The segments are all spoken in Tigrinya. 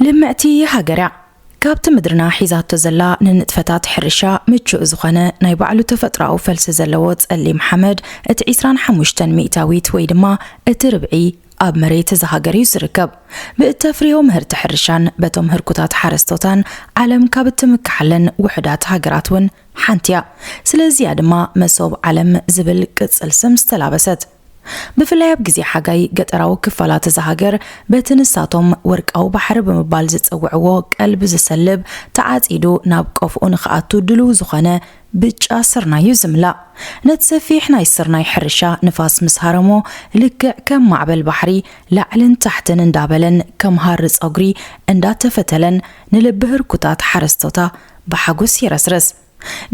ልምዕቲ ሃገር እያ። ካብቲ ምድርና ሒዛቶ ዘላ ንንጥፈታት ሕርሻ ምቹእ ዝኾነ ናይ ባዕሉ ተፈጥሮኣዊ ፈልሲ ዘለዎ ጸሊም ሓመድ፣ እቲ ዒስራን ሓሙሽተን ሚእታዊት ወይ ድማ እቲ ርብዒ ኣብ መሬት እዛ ሃገር እዩ ዝርከብ። ብእተፍርዮ ምህርቲ ሕርሻን በቶም ህርኩታት ሓረስቶታን ዓለም ካብ እትምክሓለን ውሑዳት ሃገራት እውን ሓንቲ እያ። ስለዚያ ድማ መሶብ ዓለም ዝብል ቅጽል ስም ዝተላበሰት። ብፍላይ ኣብ ግዜ ሓጋይ ገጠራዊ ክፋላት እዛ ሃገር በቲ ንሳቶም ወርቃዊ ባሕሪ ብምባል ዝጽውዕዎ ቀልቢ ዝሰልብ ተዓጺዱ ናብ ቆፍኡ ንኽኣቱ ድሉው ዝኾነ ብጫ ስርናይ እዩ ዝምላእ። ነቲ ሰፊሕ ናይ ስርናይ ሕርሻ ንፋስ ምስ ሃረሞ ልክዕ ከም ማዕበል ባሕሪ ላዕልን ታሕትን እንዳበለን ከም ሃሪ ጸጉሪ እንዳተፈተለን ንልቢ ህርኩታት ሓረስቶታ ብሓጎስ ይረስርስ።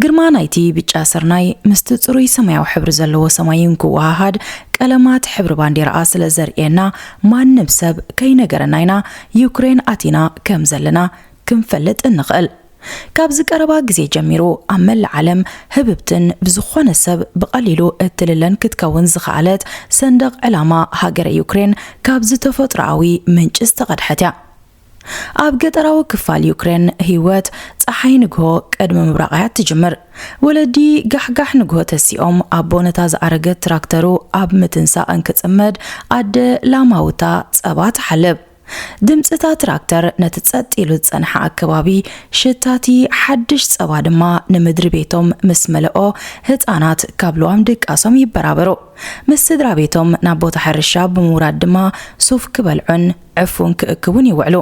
ግርማ ናይቲ ብጫ ስርናይ ምስቲ ጽሩይ ሰማያዊ ሕብሪ ዘለዎ ሰማይ እንክወሃሃድ ቀለማት ሕብሪ ባንዴራኣ ስለ ዘርእየና ማንም ሰብ ከይነገረና ኢና ዩክሬን ኣቲና ከም ዘለና ክንፈልጥ እንኽእል። ካብዚ ቀረባ ግዜ ጀሚሩ ኣብ መላእ ዓለም ህብብትን ብዝኾነ ሰብ ብቐሊሉ እትልለን ክትከውን ዝኸኣለት ሰንደቕ ዕላማ ሃገረ ዩክሬን ካብዚ ተፈጥሮኣዊ ምንጪ ዝተቐድሐት እያ። ኣብ ገጠራዊ ክፋል ዩክሬን ህይወት ጸሓይ ንግሆ ቅድሚ ምብራቕ እያ ትጅምር። ወለዲ ጋሕጋሕ ንግሆ ተሲኦም ኣቦ ነታ ዝኣረገት ትራክተሩ ኣብ ምትንሳእ እንክጽመድ ኣደ ላማውታ ጸባ ትሓልብ። ድምጺ እታ ትራክተር ነቲ ጸጥ ኢሉ ዝጸንሐ ኣከባቢ ሽታቲ ሓድሽ ጸባ ድማ ንምድሪ ቤቶም ምስ መለኦ ህጻናት ካብ ልዋም ድቃሶም ይበራበሩ። ምስ ስድራ ቤቶም ናብ ቦታ ሕርሻ ብምውራድ ድማ ሱፍ ክበልዑን ዕፉን ክእክቡን ይውዕሉ።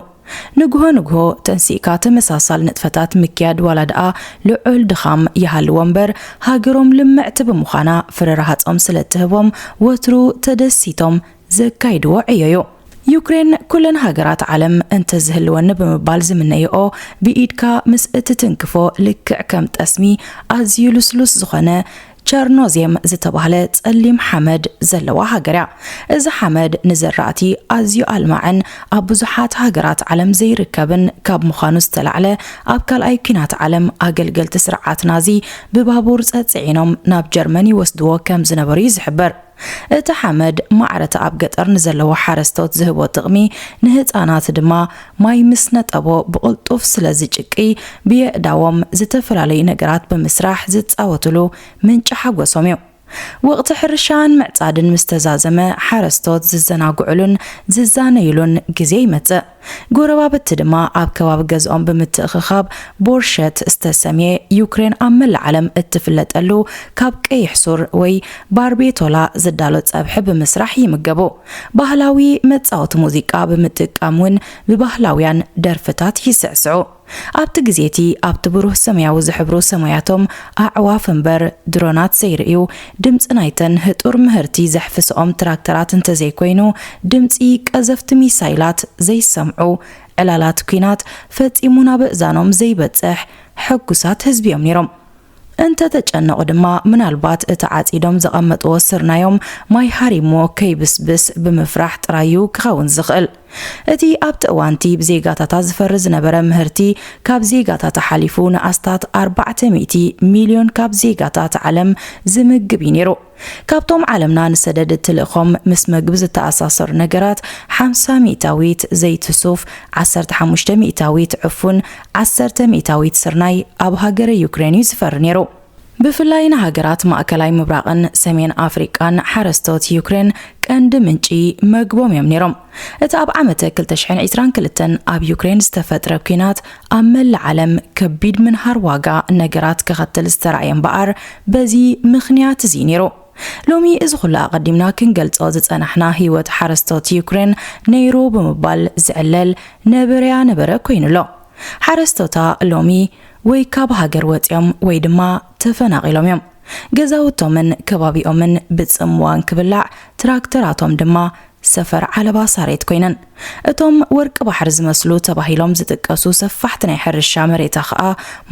ንግሆ ንግሆ ተንሲእካ ተመሳሳል ንጥፈታት ምክያድ ዋላ ደኣ ልዑል ድኻም ይሃልዎ እምበር ሃገሮም ልምዕቲ ብምዃና ፍረ ረሃጾም ስለ እትህቦም ወትሩ ተደሲቶም ዘካይድዎ ዕዮ እዩ። ዩክሬን ኩለን ሃገራት ዓለም እንተዝህልወኒ ብምባል ዝምነይኦ ብኢድካ ምስ እትትንክፎ ልክዕ ከም ጠስሚ ኣዝዩ ልስሉስ ዝኾነ ቸርኖዜም ዝተባህለ ጸሊም ሓመድ ዘለዋ ሃገር እያ። እዚ ሓመድ ንዘራእቲ ኣዝዩ ኣልማዕን ኣብ ብዙሓት ሃገራት ዓለም ዘይርከብን ካብ ምዃኑ ዝተላዕለ ኣብ ካልኣይ ኲናት ዓለም ኣገልገልቲ ስርዓት ናዚ ብባቡር ጸጽዒኖም ናብ ጀርመን ይወስድዎ ከም ዝነበሩ እዩ ዝሕበር። እቲ ሓመድ ማዕረቲ ኣብ ገጠር ንዘለዎ ሓረስቶት ዝህቦ ጥቕሚ ንህጻናት ድማ ማይ ምስ ነጠቦ ብቕልጡፍ ስለ ዝጭቂ ብየእዳዎም ዝተፈላለዩ ነገራት ብምስራሕ ዝጻወትሉ ምንጪ ሓጎሶም እዩ። ወቕቲ ሕርሻን ምዕጻድን ምስ ተዛዘመ ሓረስቶት ዝዘናግዕሉን ዝዛነይሉን ግዜ ይመጽእ። ጎረባብቲ ድማ ኣብ ከባቢ ገዝኦም ብምትእኽኻብ ቦርሸት ዝተሰምየ ዩክሬን ኣብ መላእ ዓለም እትፍለጠሉ ካብ ቀይሕ ሱር ወይ ባርቤቶላ ዝዳሎ ጸብሒ ብምስራሕ ይምገቡ። ባህላዊ መጻወቲ ሙዚቃ ብምጥቃም እውን ብባህላውያን ደርፍታት ይስዕስዑ። ኣብቲ ግዜ እቲ ኣብቲ ብሩህ ሰማያዊ ዝሕብሩ ሰማያቶም ኣዕዋፍ እምበር ድሮናት ዘይርእዩ ድምጺ ናይተን ህጡር ምህርቲ ዘሕፍስኦም ትራክተራት እንተዘይኮይኑ ድምጺ ቀዘፍቲ ሚሳይላት ዘይሰምዑ ዕላላት ኲናት ፈጺሙ ናብ እእዛኖም ዘይበጽሕ ሕጉሳት ህዝቢ እዮም ነይሮም። እንተ ተጨነቑ ድማ ምናልባት እቲ ዓጺዶም ዘቐመጥዎ ስርናዮም ማይ ሃሪምዎ ከይብስብስ ብምፍራሕ ጥራይ እዩ ክኸውን ዝኽእል። እቲ ኣብቲ እዋንቲ ብዜጋታታ ዝፈሪ ዝነበረ ምህርቲ ካብ ዜጋታታ ሓሊፉ ንኣስታት ኣርባዕተ ሚእቲ ሚልዮን ካብ ዜጋታት ዓለም ዝምግብ እዩ ነይሩ። ካብቶም ዓለምና ንሰደድ እትልእኾም ምስ መግቢ ዝተኣሳሰሩ ነገራት ሓምሳ ሚእታዊት ዘይቲ ሱፍ፣ ዓሰርተ ሓሙሽተ ሚእታዊት ዕፉን፣ ዓሰርተ ሚእታዊት ስርናይ ኣብ ሃገረ ዩክሬን እዩ ዝፈሪ ነይሩ። ብፍላይ ንሃገራት ማእከላይ ምብራቕን ሰሜን ኣፍሪቃን ሓረስቶት ዩክሬን ቀንዲ ምንጪ መግቦም እዮም ነይሮም። እቲ ኣብ ዓመተ ክልተ ሽሕን ዕስራን ክልተን ኣብ ዩክሬን ዝተፈጥረ ኲናት ኣብ መላእ ዓለም ከቢድ ምንሃር ዋጋ ነገራት ከኸትል ዝተራእየ እምበኣር በዚ ምኽንያት እዚ ነይሩ። ሎሚ እዚ ኩሉ ኣቐዲምና ክንገልጾ ዝጸናሕና ህይወት ሓረስቶት ዩክሬን ነይሩ ብምባል ዝዕለል ነበረያ ነበረ ኮይኑ ኣሎ። ሓረስቶታ ሎሚ ወይ ካብ ሃገር ወጺኦም ወይ ድማ ተፈናቒሎም እዮም። ገዛውቶምን ከባቢኦምን ብጽምዋ እንክብላዕ ትራክተራቶም ድማ ሰፈር ዓለባ ሳሬት ኮይነን። እቶም ወርቂ ባሕሪ ዝመስሉ ተባሂሎም ዝጥቀሱ ሰፋሕቲ ናይ ሕርሻ መሬታ ኸኣ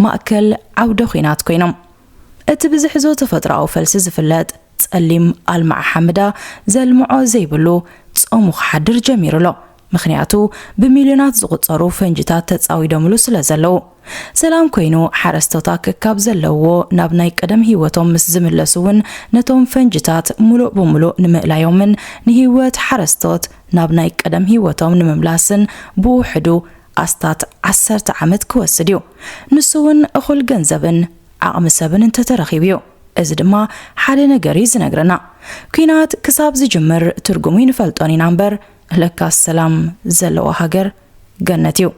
ማእከል ዓውደ ኹናት ኮይኖም። እቲ ብዝሕዞ ተፈጥሮኣዊ ፈልሲ ዝፍለጥ ጸሊም ኣልማዕ ሓመዳ ዘልምዖ ዘይብሉ ጾሙ ክሓድር ጀሚሩ ኣሎ። ምኽንያቱ ብሚልዮናት ዝቑጸሩ ፈንጅታት ተጻዊዶምሉ ስለ ዘለዉ። ሰላም ኮይኑ ሓረስቶታ ከካብ ዘለዎ ናብ ናይ ቀደም ህይወቶም ምስ ዝምለሱ እውን ነቶም ፈንጅታት ሙሉእ ብሙሉእ ንምእላዮምን ንህይወት ሓረስቶት ናብ ናይ ቀደም ህይወቶም ንምምላስን ብውሕዱ ኣስታት ዓሰርተ ዓመት ክወስድ እዩ። ንሱ እውን እኹል ገንዘብን ዓቕሚ ሰብን እንተተረኺቡ እዩ። እዚ ድማ ሓደ ነገር እዩ ዝነግረና። ኲናት ክሳብ ዝጅምር ትርጉሙ ይንፈልጦን ኢና እምበር፣ ለካስ ሰላም ዘለዋ ሃገር ገነት እዩ።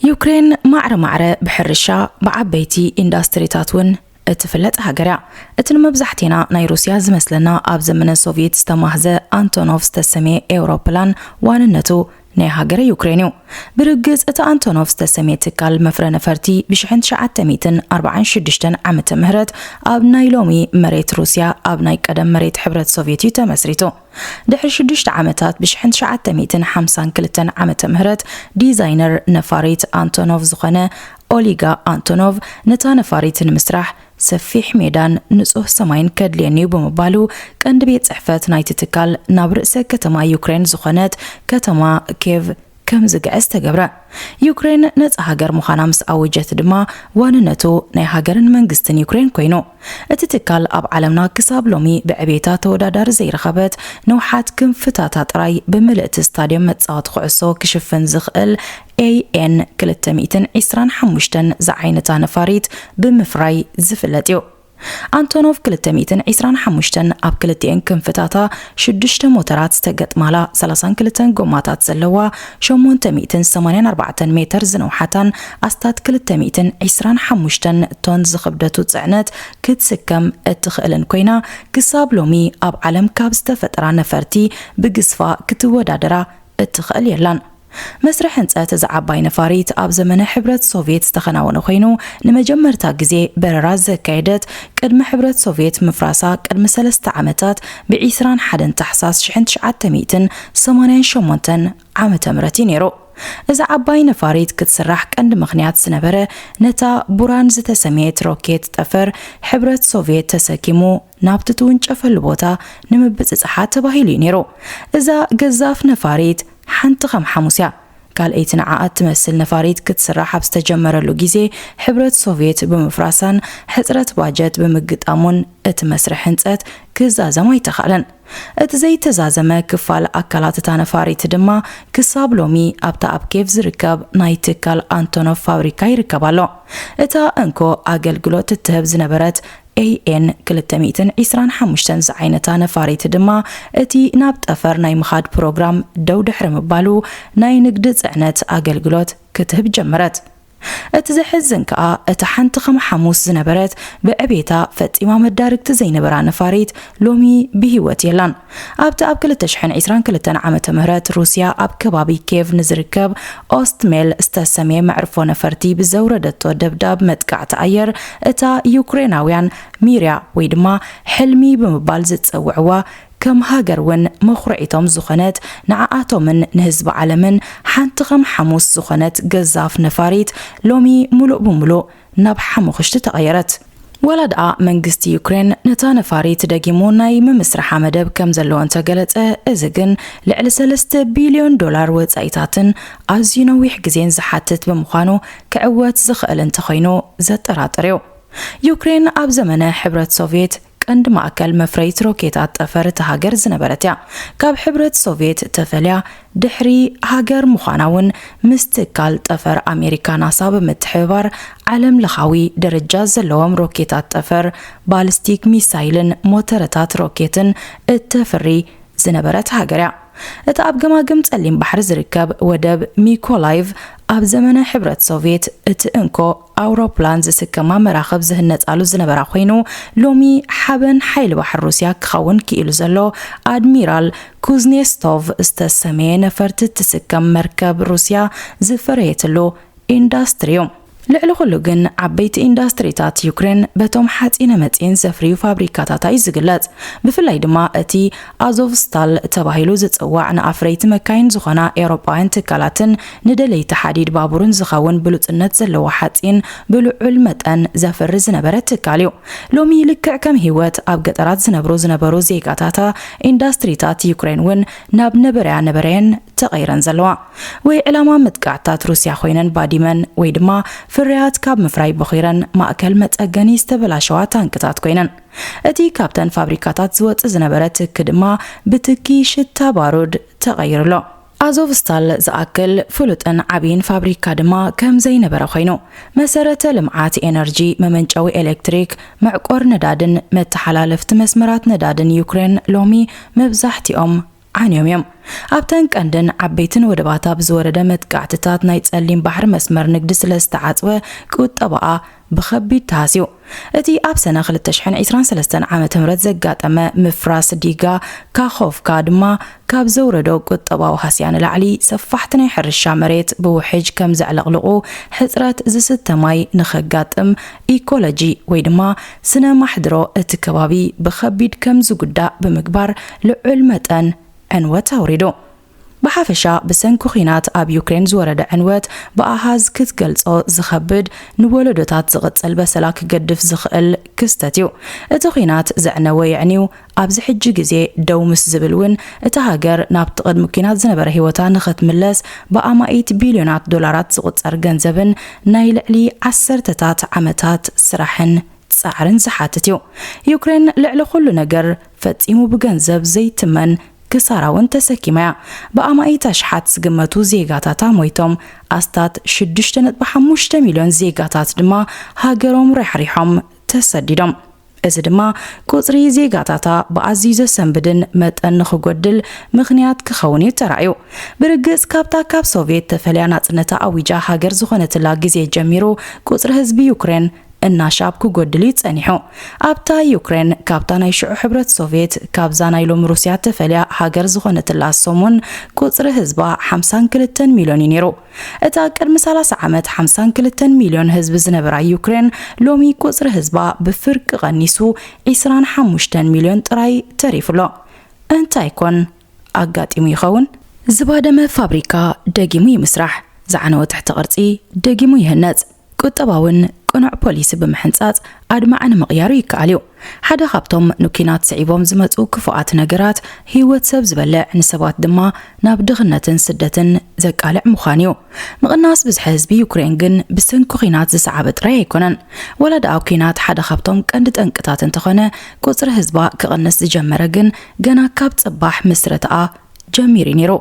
ዩክሬን ማዕረ ማዕረ ብሕርሻ፣ ብዓበይቲ ኢንዳስትሪታት እውን እትፍለጥ ሃገር እያ። እቲ ንመብዛሕቴና ናይ ሩስያ ዝመስለና ኣብ ዘመነ ሶቪየት ዝተማህዘ ኣንቶኖቭ ዝተሰምየ ኤውሮፕላን ዋንነቱ ናይ ሃገረ ዩክሬን እዩ። ብርግጽ እቲ ኣንቶኖቭ ዝተሰምየ ትካል መፍረ ነፈርቲ ብሽሕን ትሽዓተ ሚእትን ኣርባዓን ሽዱሽተን ዓመተ ምህረት ኣብ ናይ ሎሚ መሬት ሩስያ ኣብ ናይ ቀደም መሬት ሕብረት ሶቪየት እዩ ተመስሪቱ። ድሕሪ ሽዱሽተ ዓመታት ብሽሕን ትሽዓተ ሚእትን ሓምሳን ክልተን ዓመተ ምህረት ዲዛይነር ነፋሪት ኣንቶኖቭ ዝኾነ ኦሊጋ ኣንቶኖቭ ነታ ነፋሪት ንምስራሕ ሰፊሕ ሜዳን ንጹህ ሰማይን ከድልየኒ እዩ ብምባሉ ቀንዲ ቤት ጽሕፈት ናይቲ ትካል ናብ ርእሰ ከተማ ዩክሬን ዝኾነት ከተማ ኬቭ ከም ዝግዕዝ ተገብረ። ዩክሬን ነጻ ሃገር ምዃና ምስ ኣወጀት ድማ ዋንነቱ ናይ ሃገርን መንግስትን ዩክሬን ኮይኑ። እቲ ትካል ኣብ ዓለምና ክሳብ ሎሚ ብዕቤታ ተወዳዳሪ ዘይረኸበት ነውሓት ክንፍታታ ጥራይ ብምልእቲ ስታድዮም መጻወቲ ኩዕሶ ክሽፍን ዝኽእል ኤ ኤን ክልተ ሚእትን ዕስራን ሓሙሽተን ዝዓይነታ ነፋሪት ብምፍራይ ዝፍለጥ እዩ። ኣንቶኖቭ ክልተ ሚእትን ዕስራን ሓሙሽተን ኣብ ክልቲኤን ክንፍታታ ሽዱሽተ ሞተራት ዝተገጥማላ ሰላሳን ክልተን ጎማታት ዘለዋ ሸሞንተ ሚእትን ሰማንያን ኣርባዕተን ሜተር ዝነውሓታን ኣስታት ክልተ ሚእትን ዕስራን ሓሙሽተን ቶን ዝኽብደቱ ጽዕነት ክትስከም እትኽእልን ኮይና፣ ክሳብ ሎሚ ኣብ ዓለም ካብ ዝተፈጥራ ነፈርቲ ብግዝፋ ክትወዳደራ እትኽእል የላን። መስርሕ ህንጸት እዛ ዓባይ ነፋሪት ኣብ ዘመነ ሕብረት ሶቪየት ዝተኸናወነ ኮይኑ፣ ንመጀመርታ ግዜ በረራ ዘካየደት ቅድሚ ሕብረት ሶቪየት ምፍራሳ ቅድሚ ሰለስተ ዓመታት ብ ዕስራን ሓደን ታሕሳስ ሽሕን ትሽዓተ ሚእትን ሰማንያን ሸሞንተን ዓመተ ምህረት እዩ ነይሩ። እዛ ዓባይ ነፋሪት ክትስራሕ ቀንዲ ምኽንያት ዝነበረ፣ ነታ ቡራን ዝተሰምየት ሮኬት ጠፈር ሕብረት ሶቪየት ተሰኪሙ ናብቲ ትውንጨፈሉ ቦታ ንምብጽጻሓ ተባሂሉ እዩ ነይሩ። እዛ ገዛፍ ነፋሪት ሓንቲ ከም ሓሙስ እያ። ካልኣይቲ ንዓኣ እትመስል ነፋሪት ክትስራሕ ኣብ ዝተጀመረሉ ግዜ፣ ሕብረት ሶቪየት ብምፍራሳን ሕጽረት ባጀት ብምግጣሙን እቲ መስርሕ ህንጸት ክዛዘም ኣይተኻእለን። እቲ ዘይተዛዘመ ክፋል ኣካላት እታ ነፋሪት ድማ ክሳብ ሎሚ ኣብታ ኣብ ኬቭ ዝርከብ ናይ ትካል ኣንቶኖቭ ፋብሪካ ይርከብ ኣሎ። እታ እንኮ ኣገልግሎት እትህብ ዝነበረት ኤ ኤን ክልተ ሚእትን ዕስራን ሓሙሽተን ዝዓይነታ ነፋሪት ድማ እቲ ናብ ጠፈር ናይ ምኻድ ፕሮግራም ደው ድሕሪ ምባሉ ናይ ንግዲ ጽዕነት ኣገልግሎት ክትህብ ጀመረት። እቲ ዘሕዝን ከኣ እታ ሓንቲ ከም ሓሙስ ዝነበረት ብዕቤታ ፈጺማ መዳርግቲ ዘይነበራ ነፋሪት ሎሚ ብህይወት የላን። ኣብቲ ኣብ ክልተ ሽሕን ዕስራን ክልተን ዓመተ ምህረት ሩስያ ኣብ ከባቢ ኬቭ ንዝርከብ ኦስትሜል ዝተሰምየ መዕርፎ ነፈርቲ ብዘውረደቶ ደብዳብ መጥቃዕቲ ኣየር እታ ዩክሬናውያን ሚርያ ወይ ድማ ሕልሚ ብምባል ዝጸውዕዋ ከም ሃገር እውን መኹርዒቶም ዝኾነት ንዓኣቶምን ንህዝቢ ዓለምን ሓንቲ ከም ሓሙስ ዝኾነት ገዛፍ ነፋሪት ሎሚ ሙሉእ ብሙሉእ ናብ ሓሙኽሽቲ ተቐየረት። ወላ ደኣ መንግስቲ ዩክሬን ነታ ነፋሪት ደጊሙ ናይ ምምስርሓ መደብ ከም ዘለዎ እንተገለጸ፣ እዚ ግን ልዕሊ ሰለስተ ቢልዮን ዶላር ወጻኢታትን ኣዝዩ ነዊሕ ግዜን ዝሓትት ብምዃኑ ክዕወት ዝኽእል እንተኾይኑ ዘጠራጥር እዩ። ዩክሬን ኣብ ዘመነ ሕብረት ሶቪየት ቀንዲ ማእከል መፍረይት ሮኬታት ጠፈር እታ ሃገር ዝነበረት እያ። ካብ ሕብረት ሶቪየት ተፈልያ ድሕሪ ሃገር ምዃና እውን ምስ ትካል ጠፈር ኣሜሪካ ናሳ ብምትሕብባር ዓለም ለኻዊ ደረጃ ዘለዎም ሮኬታት ጠፈር፣ ባሊስቲክ ሚሳይልን ሞተረታት ሮኬትን እተፍሪ ዝነበረት ሃገር እያ። እታ ኣብ ገማግም ጸሊም ባሕሪ ዝርከብ ወደብ ሚኮላይቭ ኣብ ዘመነ ሕብረት ሶቪየት እቲ እንኮ ኣውሮፕላን ዝስከማ መራኽብ ዝህነጻሉ ዝነበራ ኮይኑ፣ ሎሚ ሓበን ሓይሊ ባሕሪ ሩስያ ክኸውን ክኢሉ ዘሎ ኣድሚራል ኩዝኔስቶቭ ዝተሰመየ ነፈርቲ እትስከም መርከብ ሩስያ ዝፈረየትሉ ኢንዳስትሪ እዩ። ልዕሊ ኩሉ ግን ዓበይቲ ኢንዳስትሪታት ዩክሬን በቶም ሓጺነ መጺን ዘፍርዩ ፋብሪካታታ እዩ ዝግለጽ። ብፍላይ ድማ እቲ ኣዞቭስታል ተባሂሉ ዝጽዋዕ ንኣፍረይቲ መካይን ዝኾና ኤውሮጳውያን ትካላትን ንደለይቲ ሓዲድ ባቡርን ዝኸውን ብሉጽነት ዘለዎ ሓጺን ብልዑል መጠን ዘፍሪ ዝነበረ ትካል እዩ። ሎሚ ልክዕ ከም ህይወት ኣብ ገጠራት ዝነብሩ ዝነበሩ ዜጋታታ ኢንዳስትሪታት ዩክሬን እውን ናብ ነበረያ ነበረየን ተቐይረን ዘለዋ። ወይ ዕላማ መጥቃዕትታት ሩስያ ኮይነን ባዲመን ወይ ድማ ፍርያት ካብ ምፍራይ ቦኺረን ማእከል መጸገኒ ዝተበላሸዋ ታንክታት ኮይነን። እቲ ካብተን ፋብሪካታት ዝወጽእ ዝነበረ ትኪ ድማ ብትኪ ሽታ ባሩድ ተቐይሩ ኣሎ። ኣዞቭስታል ዝኣክል ፍሉጥን ዓብይን ፋብሪካ ድማ ከም ዘይነበረ ኮይኑ፣ መሰረተ ልምዓት ኤነርጂ፣ መመንጨዊ ኤሌክትሪክ፣ መዕቆር ነዳድን መተሓላለፍቲ መስመራት ነዳድን ዩክሬን ሎሚ መብዛሕትኦም ዓንዮም እዮም። ኣብተን ቀንድን ዓበይትን ወደባታ ብዝወረደ መጥቃዕትታት ናይ ጸሊም ባሕሪ መስመር ንግዲ ስለ ዝተዓጽወ፣ ቁጠባኣ ብኸቢድ ተሃስዩ። እቲ ኣብ ሰነ ክልተ ሽሕን ዕስራን ሰለስተን ዓመተ ምህረት ዘጋጠመ ምፍራስ ዲጋ ካኾቭካ ድማ ካብ ዘውረዶ ቁጠባዊ ሃስያ ንላዕሊ፣ ሰፋሕቲ ናይ ሕርሻ መሬት ብውሕጅ ከም ዘዕለቕልቑ፣ ሕጽረት ዝስተ ማይ ንኸጋጥም፣ ኢኮሎጂ ወይ ድማ ስነ ማሕድሮ እቲ ከባቢ ብኸቢድ ከም ዝጉዳእ ብምግባር፣ ልዑል መጠን ዕንወት ኣውሪዱ። ብሓፈሻ፣ ብሰንኪ ኲናት ኣብ ዩክሬን ዝወረደ ዕንወት ብኣሃዝ ክትገልጾ ዝኸብድ፣ ንወለዶታት ዝቕጽል በሰላ ክገድፍ ዝኽእል ክስተት እዩ። እቲ ኲናት ዘዕነወ የዕንዩ፣ ኣብዚ ሕጂ ግዜ ደው ምስ ዝብል እውን፣ እታ ሃገር ናብቲ ቅድሚ ኲናት ዝነበረ ህይወታ ንኽትምለስ፣ ብኣማኢት ቢልዮናት ዶላራት ዝቑጸር ገንዘብን ናይ ልዕሊ ዓሰርተታት ዓመታት ስራሕን ጻዕርን ዝሓትት እዩ። ዩክሬን ልዕሊ ኩሉ ነገር ፈጺሙ ብገንዘብ ዘይትመን ክሳራ እውን ተሰኪማ እያ። ብኣማኢት ኣሽሓት ዝግመቱ ዜጋታታ ሞይቶም፣ ኣስታት ሽዱሽተ ነጥቢ ሓሙሽተ ሚልዮን ዜጋታት ድማ ሃገሮም ራሕሪሖም ተሰዲዶም። እዚ ድማ ቁጽሪ ዜጋታታ ብኣዝዩ ዘሰንብድን መጠን ንኽጎድል ምኽንያት ክኸውን እዩ ተራእዩ። ብርግጽ፣ ካብታ ካብ ሶቭየት ተፈልያ ናጽነታ ኣዊጃ ሃገር ዝኾነትላ ግዜ ጀሚሩ፣ ቁጽሪ ህዝቢ ዩክሬን እናሻብ ክጎድል እዩ ጸኒሑ። ኣብታ ዩክሬን፣ ካብታ ናይ ሽዑ ሕብረት ሶቭየት፣ ካብዛ ናይ ሎሚ ሩስያ ተፈልያ ሃገር ዝኾነትላ ሰሙን፣ ቁጽሪ ህዝባ ሓምሳን ክልተን ሚልዮን እዩ ነይሩ። እታ ቅድሚ ሰላሳ ዓመት ሓምሳን ክልተን ሚልዮን ህዝቢ ዝነበራ ዩክሬን፣ ሎሚ ቁጽሪ ህዝባ ብፍርቂ ቀኒሱ፣ ዕስራን ሓሙሽተን ሚልዮን ጥራይ ተሪፉ ኣሎ። እንታይ ኮን ኣጋጢሙ ይኸውን? ዝባደመ ፋብሪካ ደጊሙ ይምስራሕ፣ ዝዓነወ ትሕተ ቅርጺ ደጊሙ ይህነጽ፣ ቁጠባውን ቅኑዕ ፖሊሲ ብምሕንጻጽ ኣድማዒ ንምቕያሩ ይከኣል እዩ። ሓደ ካብቶም ንኲናት ስዒቦም ዝመጹ ክፉኣት ነገራት፣ ህይወት ሰብ ዝበልዕ፣ ንሰባት ድማ ናብ ድኽነትን ስደትን ዘቃልዕ ምዃን እዩ። ምቕናስ ብዝሒ ህዝቢ ዩክሬን ግን ብሰንኪ ኲናት ዝሰዓበ ጥራይ ኣይኮነን። ዋላ ደኣ ኲናት ሓደ ካብቶም ቀንዲ ጠንቅታት እንተኾነ፣ ቁጽሪ ህዝባ ክቕንስ ዝጀመረ ግን ገና ካብ ጽባሕ ምስረታኣ ጀሚሩ ነይሩ።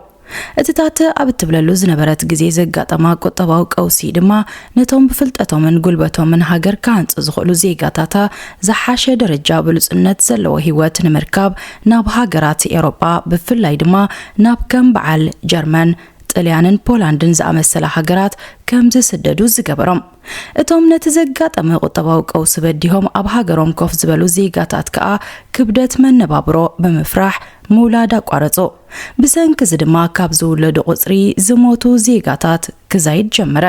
እትታት ኣብ እትብለሉ ዝነበረት ግዜ ዘጋጠማ ቁጠባዊ ቀውሲ ድማ፣ ነቶም ብፍልጠቶምን ጉልበቶምን ሃገር ክሃንጹ ዝኽእሉ ዜጋታታ ዝሓሸ ደረጃ ብሉጽነት ዘለዎ ህይወት ንምርካብ ናብ ሃገራት ኤውሮጳ፣ ብፍላይ ድማ ናብ ከም በዓል ጀርመን፣ ጥልያንን ፖላንድን ዝኣመሰላ ሃገራት ከም ዝስደዱ ዝገበሮም። እቶም ነቲ ዘጋጠመ ቁጠባዊ ቀውሲ በዲሆም ኣብ ሃገሮም ኮፍ ዝበሉ ዜጋታት ከኣ፣ ክብደት መነባብሮ ብምፍራሕ ምውላድ ኣቋረጹ። ብሰንኪ እዚ ድማ፣ ካብ ዝውለዱ ቁጽሪ ዝሞቱ ዜጋታት ክዛይድ ጀመረ።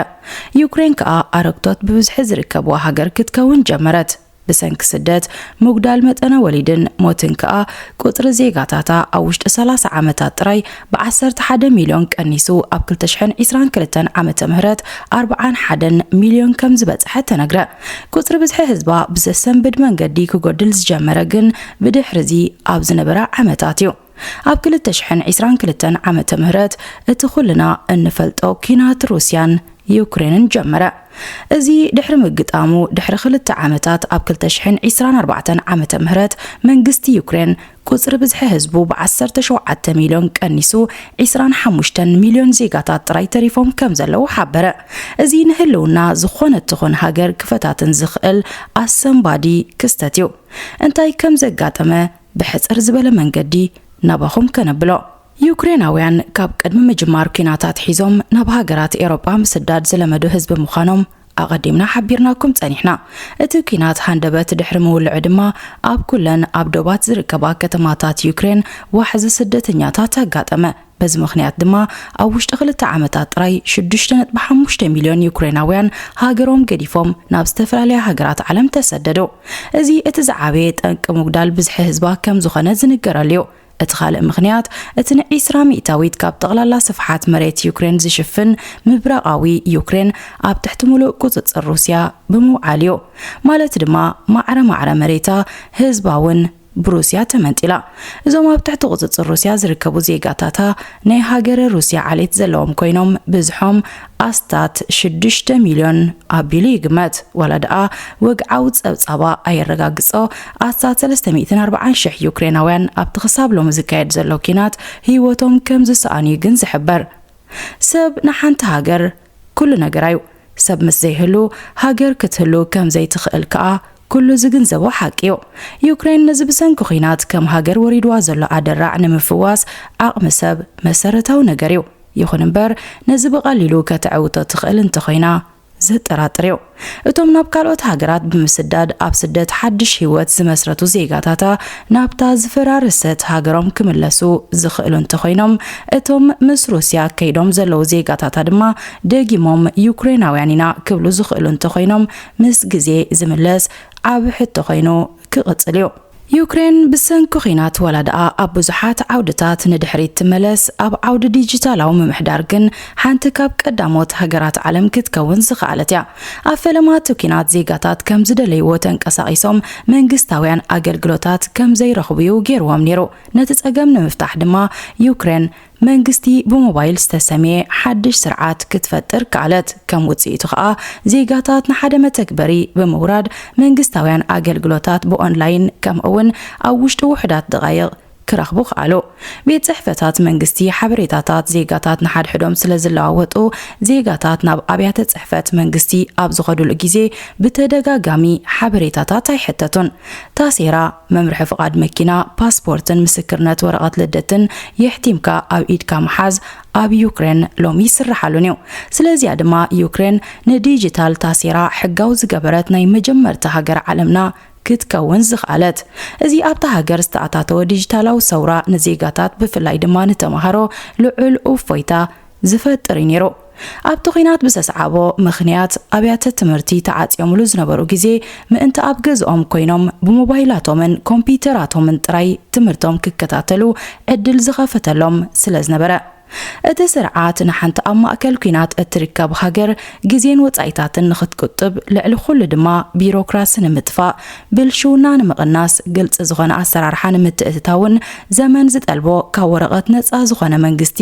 ዩክሬን ከኣ ኣረግቶት ብብዝሒ ዝርከብዋ ሃገር ክትከውን ጀመረት። ብሰንኪ ስደት፣ ምጉዳል መጠነ ወሊድን ሞትን ከኣ፣ ቁጽሪ ዜጋታታ ኣብ ውሽጢ ሰላሳ ዓመታት ጥራይ ብ ዓሰርተ ሓደ ሚልዮን ቀኒሱ፣ ኣብ ክልተ ሽሕን ዕስራን ክልተን ዓመተ ምህረት ኣርብዓን ሓደን ሚልዮን ከም ዝበጽሐ ተነግረ። ቁጽሪ ብዝሒ ህዝባ ብዘሰንብድ መንገዲ ክጎድል ዝጀመረ ግን፣ ብድሕሪ እዚ ኣብ ዝነበረ ዓመታት እዩ። ኣብ ክልተ ሽሕን ዕስራን ክልተን ዓመተ ምህረት፣ እቲ ኩልና እንፈልጦ ኲናት ሩስያን ዩክሬንን ጀመረ። እዚ ድሕሪ ምግጣሙ፣ ድሕሪ ክልተ ዓመታት፣ ኣብ ክልተ ሽሕን ዕስራን ኣርባዕተን ዓመተ ምህረት፣ መንግስቲ ዩክሬን ቁጽሪ ብዝሒ ህዝቡ ብ ዓሰርተ ሸውዓተ ሚልዮን ቀኒሱ፣ ዕስራን ሓሙሽተን ሚልዮን ዜጋታት ጥራይ ተሪፎም ከም ዘለዉ ሓበረ። እዚ ንህልውና ዝኾነት ትኹን ሃገር ክፈታትን ዝኽእል ኣሰንባዲ ክስተት እዩ። እንታይ ከም ዘጋጠመ ብሕጽር ዝበለ መንገዲ ናባኹም ከነብሎ። ዩክሬናውያን ካብ ቅድሚ ምጅማር ኲናት ኣትሒዞም ናብ ሃገራት ኤውሮጳ ምስዳድ ዝለመዱ ህዝቢ ምዃኖም ኣቐዲምና ሓቢርናኩም ጸኒሕና። እቲ ኲናት ሃንደበት ድሕሪ ምውልዑ ድማ፣ ኣብ ኩለን ኣብ ዶባት ዝርከባ ከተማታት ዩክሬን ዋሕዚ ስደተኛታት ኣጋጠመ። በዚ ምኽንያት ድማ፣ ኣብ ውሽጢ ክልተ ዓመታት ጥራይ ሽዱሽተ ነጥቢ ሓሙሽተ ሚልዮን ዩክሬናውያን ሃገሮም ገዲፎም ናብ ዝተፈላለያ ሃገራት ዓለም ተሰደዱ። እዚ እቲ ዝዓበየ ጠንቂ ምጉዳል ብዝሒ ህዝባ ከም ዝኾነ ዝንገረሉ እዩ። እቲ ካልእ ምኽንያት፣ እቲ ንዒስራ ሚእታዊት ካብ ጠቕላላ ስፍሓት መሬት ዩክሬን ዝሽፍን ምብራቓዊ ዩክሬን ኣብ ትሕቲ ምሉእ ቁጽጽር ሩስያ ብምውዓል እዩ። ማለት ድማ፣ ማዕረ ማዕረ መሬታ፣ ህዝባውን ብሩስያ ተመንጢላ። እዞም ኣብ ትሕቲ ቁጽጽር ሩስያ ዝርከቡ ዜጋታታ ናይ ሃገረ ሩስያ ዓሌት ዘለዎም ኮይኖም፣ ብዝሖም ኣስታት ሽዱሽተ ሚልዮን ኣቢሉ ይግመት። ዋላ ደኣ ወግዓዊ ጸብጻባ ኣየረጋግጾ፣ ኣስታት ሰለስተ ሚእትን ኣርባዓን ሽሕ ዩክሬናውያን ኣብቲ ክሳብ ሎሚ ዝካየድ ዘሎ ኲናት ህይወቶም ከም ዝሰኣኑ እዩ ግን ዝሕበር። ሰብ ንሓንቲ ሃገር ኩሉ ነገራ እዩ። ሰብ ምስ ዘይህሉ፣ ሃገር ክትህሉ ከም ዘይትኽእል ከኣ ኩሉ ዝግንዘቦ ሓቂ እዩ። ዩክሬን ነዚ ብሰንኪ ኲናት ከም ሃገር ወሪድዋ ዘሎ ኣደራዕ ንምፍዋስ ዓቕሚ ሰብ መሰረታዊ ነገር እዩ። ይኹን እምበር፣ ነዚ ብቐሊሉ ከተዕውቶ ትኽእል እንተኾይና ዘጠራጥር እዩ። እቶም ናብ ካልኦት ሃገራት ብምስዳድ ኣብ ስደት ሓድሽ ህይወት ዝመስረቱ ዜጋታታ ናብታ ዝፈራረሰት ሃገሮም ክምለሱ ዝኽእሉ እንተኾይኖም፣ እቶም ምስ ሩስያ ከይዶም ዘለዉ ዜጋታታ ድማ ደጊሞም ዩክሬናውያን ኢና ክብሉ ዝኽእሉ እንተኾይኖም፣ ምስ ግዜ ዝምለስ ዓቢ ሕቶ ኮይኑ ክቕጽል እዩ። ዩክሬን ብሰንኪ ኲናት ዋላ ደኣ ኣብ ብዙሓት ዓውድታት ንድሕሪት ትመለስ፣ ኣብ ዓውዲ ዲጂታላዊ ምምሕዳር ግን ሓንቲ ካብ ቀዳሞት ሃገራት ዓለም ክትከውን ዝኸኣለት እያ። ኣብ ፈለማ እቲ ኲናት ዜጋታት ከም ዝደለይዎ ተንቀሳቒሶም መንግስታውያን ኣገልግሎታት ከም ዘይረኽቡ እዩ ገይርዎም ነይሩ። ነቲ ጸገም ንምፍታሕ ድማ ዩክሬን መንግስቲ ብሞባይል ዝተሰምየ ሓድሽ ስርዓት ክትፈጥር ከኣለት። ከም ውጽኢቱ ከኣ ዜጋታት ንሓደ መተግበሪ ብምውራድ መንግስታውያን ኣገልግሎታት ብኦንላይን ከምኡ'ውን ኣብ ውሽጢ ውሑዳት ደቓይቕ ክረኽቡ ከኣሉ። ቤት ጽሕፈታት መንግስቲ ሓበሬታታት ዜጋታት ንሓድሕዶም ስለ ዝለዋወጡ፣ ዜጋታት ናብ ኣብያተ ጽሕፈት መንግስቲ ኣብ ዝኸዱሉ ግዜ ብተደጋጋሚ ሓበሬታታት ኣይሕተቱን። ታሴራ፣ መምርሒ ፍቓድ መኪና፣ ፓስፖርትን ምስክርነት ወረቐት ልደትን የሕቲምካ ኣብ ኢድካ ምሓዝ ኣብ ዩክሬን ሎሚ ይስርሓሉን እዩ። ስለዚኣ ድማ ዩክሬን ንዲጂታል ታሴራ ሕጋዊ ዝገበረት ናይ መጀመርታ ሃገር ዓለምና ክትከውን ዝኸኣለት። እዚ ኣብታ ሃገር ዝተኣታተወ ዲጂታላዊ ሰውራ ንዜጋታት ብፍላይ ድማ ንተማሃሮ ልዑል እፎይታ ዝፈጥር እዩ ነይሩ። ኣብቲ ኲናት ብዘስዓቦ ምኽንያት ኣብያተ ትምህርቲ ተዓጽዮምሉ ዝነበሩ ግዜ ምእንቲ ኣብ ገዝኦም ኮይኖም ብሞባይላቶምን ኮምፒውተራቶምን ጥራይ ትምህርቶም ክከታተሉ ዕድል ዝኸፈተሎም ስለ ዝነበረ። እቲ ስርዓት ንሓንቲ ኣብ ማእከል ኲናት እትርከብ ሃገር ግዜን ወጻኢታትን ንኽትቁጥብ፣ ልዕሊ ኩሉ ድማ ቢሮክራሲ ንምጥፋእ፣ ብልሽውና ንምቕናስ፣ ግልጺ ዝኾነ ኣሰራርሓ ንምትእትታውን ዘመን ዝጠልቦ ካብ ወረቐት ነጻ ዝኾነ መንግስቲ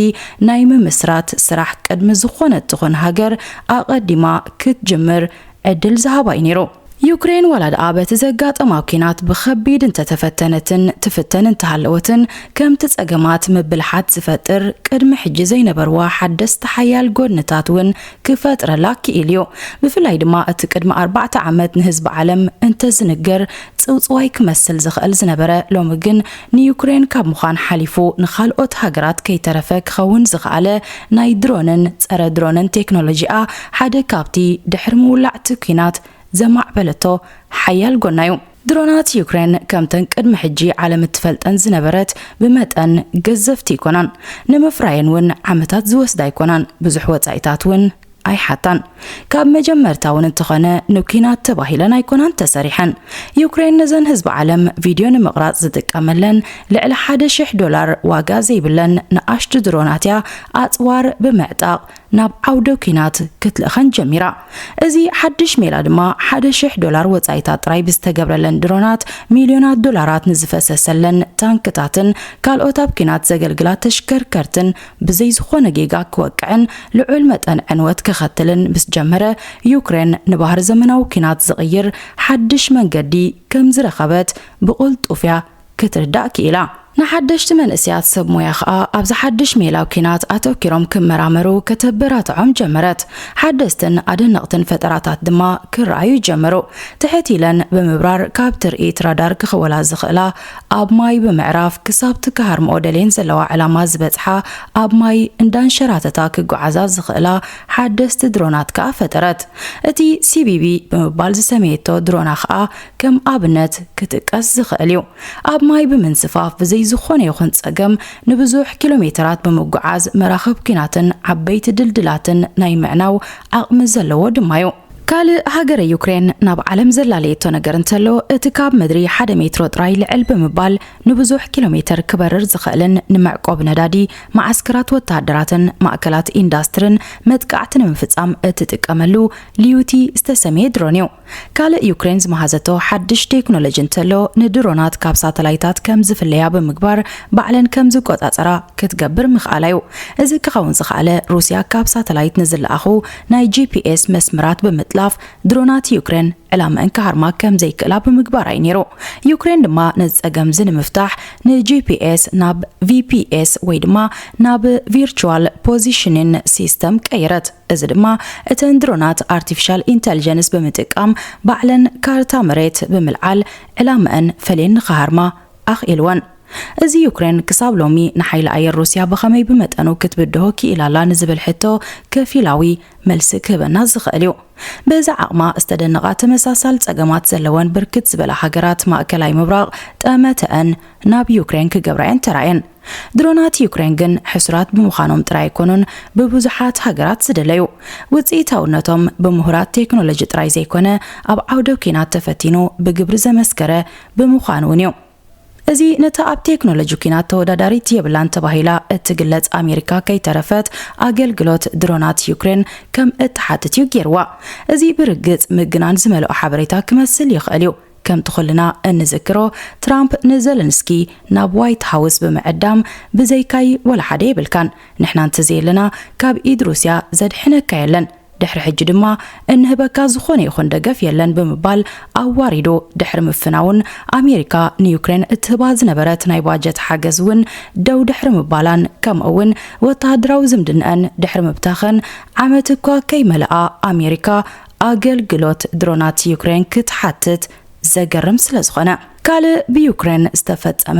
ናይ ምምስራት ስራሕ ቅድሚ ዝኾነት ትኹን ሃገር ኣቐዲማ ክትጅምር ዕድል ዝሃባ እዩ ነይሩ። ዩክሬን ዋላ ደኣ በቲ ዘጋጠማ ኲናት ብኸቢድ እንተተፈተነትን ትፍተን እንተሃለወትን፣ ከምቲ ጸገማት ምብልሓት ዝፈጥር ቅድሚ ሕጂ ዘይነበርዋ ሓደስቲ ሓያል ጎድንታት እውን ክፈጥረላ ክኢል እዩ። ብፍላይ ድማ እቲ ቅድሚ ኣርባዕተ ዓመት ንህዝቢ ዓለም እንተዝንገር ጽውጽዋይ ክመስል ዝኽእል ዝነበረ፣ ሎሚ ግን ንዩክሬን ካብ ምዃን ሓሊፉ ንኻልኦት ሃገራት ከይተረፈ ክኸውን ዝኸኣለ ናይ ድሮንን ጸረ ድሮንን ቴክኖሎጂኣ ሓደ ካብቲ ድሕሪ ምውላዕ እቲ ኲናት ዘማዕበለቶ ሓያል ጎና እዩ። ድሮናት ዩክሬን ከምተን ቅድሚ ሕጂ ዓለም እትፈልጠን ዝነበረት ብመጠን ገዘፍቲ ኣይኮናን። ንምፍራየን እውን ዓመታት ዝወስዳ ኣይኮናን። ብዙሕ ወጻኢታት እውን ኣይሓታን። ካብ መጀመርታ እውን እንተኾነ ንኲናት ተባሂለን ኣይኮናን ተሰሪሐን። ዩክሬን ነዘን ህዝቢ ዓለም ቪድዮ ንምቕራጽ ዝጥቀመለን ልዕሊ ሓደ ሽሕ ዶላር ዋጋ ዘይብለን ንኣሽቱ ድሮናት እያ ኣጽዋር ብምዕጣቕ ናብ ዓውደ ኲናት ክትልእኸን ጀሚራ። እዚ ሓድሽ ሜላ ድማ ሓደ ሽሕ ዶላር ወጻኢታት ጥራይ ብዝተገብረለን ድሮናት ሚልዮናት ዶላራት ንዝፈሰሰለን ታንክታትን ካልኦት ኣብ ኲናት ዘገልግላ ተሽከርከርትን ብዘይ ዝኾነ ጌጋ ክወቅዕን ልዑል መጠን ዕንወት ከኸትልን ምስ ጀመረ፣ ዩክሬን ንባህሪ ዘመናዊ ኲናት ዝቕይር ሓድሽ መንገዲ ከም ዝረኸበት ብቕልጡፍ እያ ክትርዳእ ክኢላ። ንሓደሽቲ መንእሰያት ሰብ ሞያ ኸኣ ኣብዚ ሓድሽ ሜላ ኲናት ኣተኲሮም ክመራመሩ ከተበራትዖም ጀመረት። ሓደስትን ኣደነቕትን ፈጠራታት ድማ ክረኣዩ ጀመሩ። ትሕት ኢለን ብምብራር ካብ ትርኢት ራዳር ክኽወላ ዝኽእላ፣ ኣብ ማይ ብምዕራፍ ክሳብ ትከሃርምኦ ደልየን ዘለዋ ዕላማ ዝበጽሓ፣ ኣብ ማይ እንዳንሸራተታ ክጓዓዛ ዝኽእላ ሓደስቲ ድሮናት ከኣ ፈጠረት። እቲ ሲ ቢ ቢ ብምባል ዝሰመየቶ ድሮና ኸኣ ከም ኣብነት ክጥቀስ ዝኽእል እዩ። ኣብ ማይ ብምንስፋፍ ብዘይ ዝኾነ ይኹን ጸገም ንብዙሕ ኪሎ ሜተራት ብምጉዓዝ መራኽብ ኲናትን ዓበይቲ ድልድላትን ናይ ምዕናው ዓቕሚ ዘለዎ ድማ እዩ። ካልእ ሃገረ ዩክሬን ናብ ዓለም ዘላለየቶ ነገር እንተሎ፣ እቲ ካብ ምድሪ ሓደ ሜትሮ ጥራይ ልዕል ብምባል ንብዙሕ ኪሎ ሜተር ክበርር ዝኽእልን ንመዕቆብ ነዳዲ፣ መዓስከራት ወተሃደራትን ማእከላት ኢንዳስትርን መጥቃዕቲ ንምፍጻም እትጥቀመሉ ሊዩቲ ዝተሰምየ ድሮን እዩ። ካልእ ዩክሬን ዝመሃዘቶ ሓድሽ ቴክኖሎጂ እንተሎ፣ ንድሮናት ካብ ሳተላይታት ከም ዝፍለያ ብምግባር ባዕለን ከም ዝቆጻጸራ ክትገብር ምኽኣላ እዩ። እዚ ክኸውን ዝኸኣለ፣ ሩስያ ካብ ሳተላይት ንዝለኣኹ ናይ ጂ ፒ ኤስ መስመራት ብምጥላፍ ድሮናት ዩክሬን ዕላመአን ክሃርማ ከም ዘይክእላ ብምግባር እዩ ነይሩ። ዩክሬን ድማ ነዚ ጸገም እዚ ንምፍታሕ ን ጂ ፒ ኤስ ናብ ቪ ፒ ኤስ ወይ ድማ ናብ ቪርቹዋል ፖዚሽኒን ሲስተም ቀየረት። እዚ ድማ እተን ድሮናት ኣርቲፊሻል ኢንተልጀንስ ብምጥቃም ባዕለን ካርታ መሬት ብምልዓል ዕላመአን ፈልየን ንኽሃርማ ኣኽኢልወን። እዚ ዩክሬን ክሳብ ሎሚ ንሓይሊ ኣየር ሩስያ ብኸመይ ብመጠኑ ክትብድሆ ክኢላ ኣላ ንዝብል ሕቶ ከፊላዊ መልሲ ክህበና ዝኽእል እዩ። በዚ ዓቕማ ዝተደነቓ ተመሳሳል ጸገማት ዘለወን ብርክት ዝበላ ሃገራት ማእከላይ ምብራቕ ጠመተአን ናብ ዩክሬን ክገብራ እየን ተራእየን። ድሮናት ዩክሬን ግን ሕሱራት ብምዃኖም ጥራይ ኣይኮኑን ብብዙሓት ሃገራት ዝድለዩ። ውጽኢታውነቶም ብምሁራት ቴክኖሎጂ ጥራይ ዘይኮነ፣ ኣብ ዓውደ ኲናት ተፈቲኑ ብግብሪ ዘመስከረ ብምዃኑ እውን እዩ። እዚ ነታ ኣብ ቴክኖሎጂ ኲናት ተወዳዳሪት የብላን ተባሂላ እትግለጽ ኣሜሪካ ከይተረፈት ኣገልግሎት ድሮናት ዩክሬን ከም እትሓትት እዩ ገይርዋ። እዚ ብርግጽ ምግናን ዝመልኦ ሓበሬታ ክመስል ይኽእል እዩ። ከምቲ ኩልና እንዝክሮ፣ ትራምፕ ንዘለንስኪ ናብ ዋይት ሃውስ ብምዕዳም፣ "ብዘይካይ ወላ ሓደ የብልካን፣ ንሕና እንተዘየለና ካብ ኢድ ሩስያ ዘድሕነካ የለን፣ ድሕሪ ሕጂ ድማ እንህበካ ዝኾነ ይኹን ደገፍ የለን" ብምባል ኣዋሪዱ ድሕሪ ምፍናውን፣ ኣሜሪካ ንዩክሬን እትህባ ዝነበረት ናይ ባጀት ሓገዝ እውን ደው ድሕሪ ምባላን፣ ከምኡ እውን ወተሃደራዊ ዝምድንአን ድሕሪ ምብታኸን፣ ዓመት እኳ ከይመልኣ ኣሜሪካ ኣገልግሎት ድሮናት ዩክሬን ክትሓትት ዘገርም ስለ ዝኾነ። ካልእ ብዩክሬን ዝተፈጸመ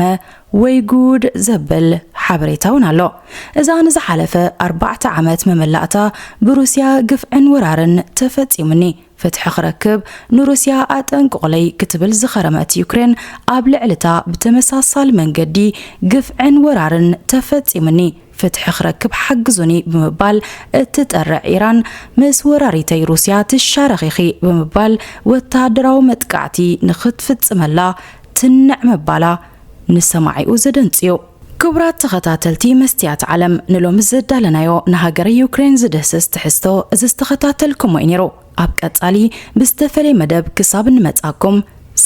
ወይ ጉድ ዘብል ሓበሬታ እውን ኣሎ። እዛ ንዝሓለፈ ኣርባዕተ ዓመት መመላእታ ብሩስያ ግፍዕን ወራርን ተፈጺሙኒ፣ ፍትሒ ክረክብ ንሩስያ ኣጠንቅቑለይ ክትብል ዝኸረመት ዩክሬን፣ ኣብ ልዕልታ ብተመሳሳል መንገዲ ግፍዕን ወራርን ተፈጺሙኒ፣ ፍትሒ ክረክብ ሓግዙኒ ብምባል እትጠርዕ ኢራን፣ ምስ ወራሪተይ ሩስያ ትሻረኺኺ ብምባል ወተሃደራዊ መጥቃዕቲ ንኽትፍጽመላ ትንዕ ምባላ ንሰማዒኡ ዘደንጽዩ። ክቡራት ተኸታተልቲ መስትያት ዓለም፣ ንሎሚ ዘዳለናዮ ንሃገረ ዩክሬን ዝድህስስ ትሕዝቶ እዚ ዝተኸታተልኩሞ እዩ ነይሩ። ኣብ ቀጻሊ ብዝተፈለየ መደብ ክሳብ እንመጻኩም፣